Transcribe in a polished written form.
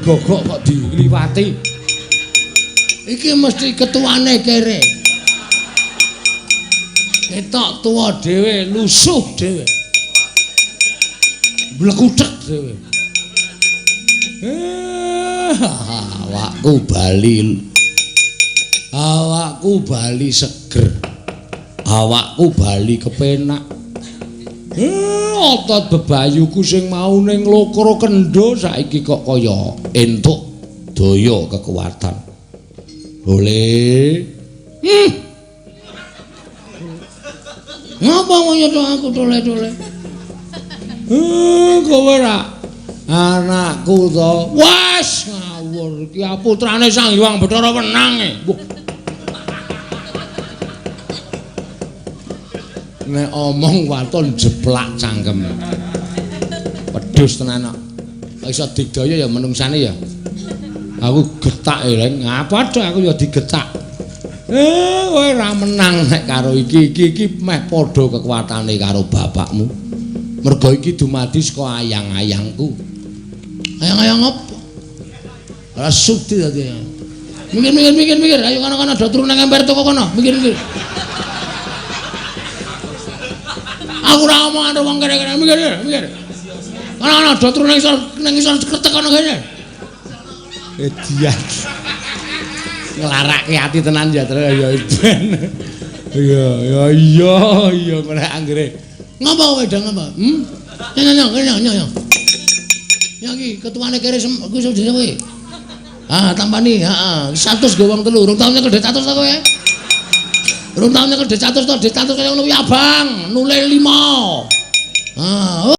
digogok kok diliwati. Iki mesti ketuane kere. Ketok tuwa dhewe, lusuh dhewe. Blekuthek dhewe. Awakku bali. Awakku bali seger. Awakku bali kepenak. Otot bebayuku sing mau ning Lokro Kendho saiki kok kaya entuk daya kekuatan. Boleh. Ngapa ngono aku tole-tole? Kowe ra anakku to. Wes ngawur iki putrane Sang Hyang Bathara Wenang e. Nek omong waton jeplak cangkem. Pedhus tenan kok. Iso digdaya ya menungsane ya. Aku getak e, ngapa tok aku ya digetak. Kowe ora menang nek karo iki iki iki meh padha kekuatane karo bapakmu. Mergo iki dumadi saka ayang-ayangku. Ayang-ayang apa? Ora sudi dadi. Mikir mikir mikir mikir, ayo kono-kono do turu nang emper toko kono, mikir mikir. Aku ora omong karo wong kene-kene, mikir mikir. Kono-kono do turu nang isor kretek kono kene. Edian. Nglarake ati tenan ya Tru ya ben. Iya ya iya iya nek anggere. Ngapa kowe dang ngapa? Nyo nyo nyo nyo nyo. Ya iki ketuane kere kuwi sing kowe. Ah tampani, heeh. 100 go wong telu, rong taun nyekel 100 ta kowe? Rong taun nyekel 100 to, 100 kaya ngono kuwi abang, nule 5. Ah.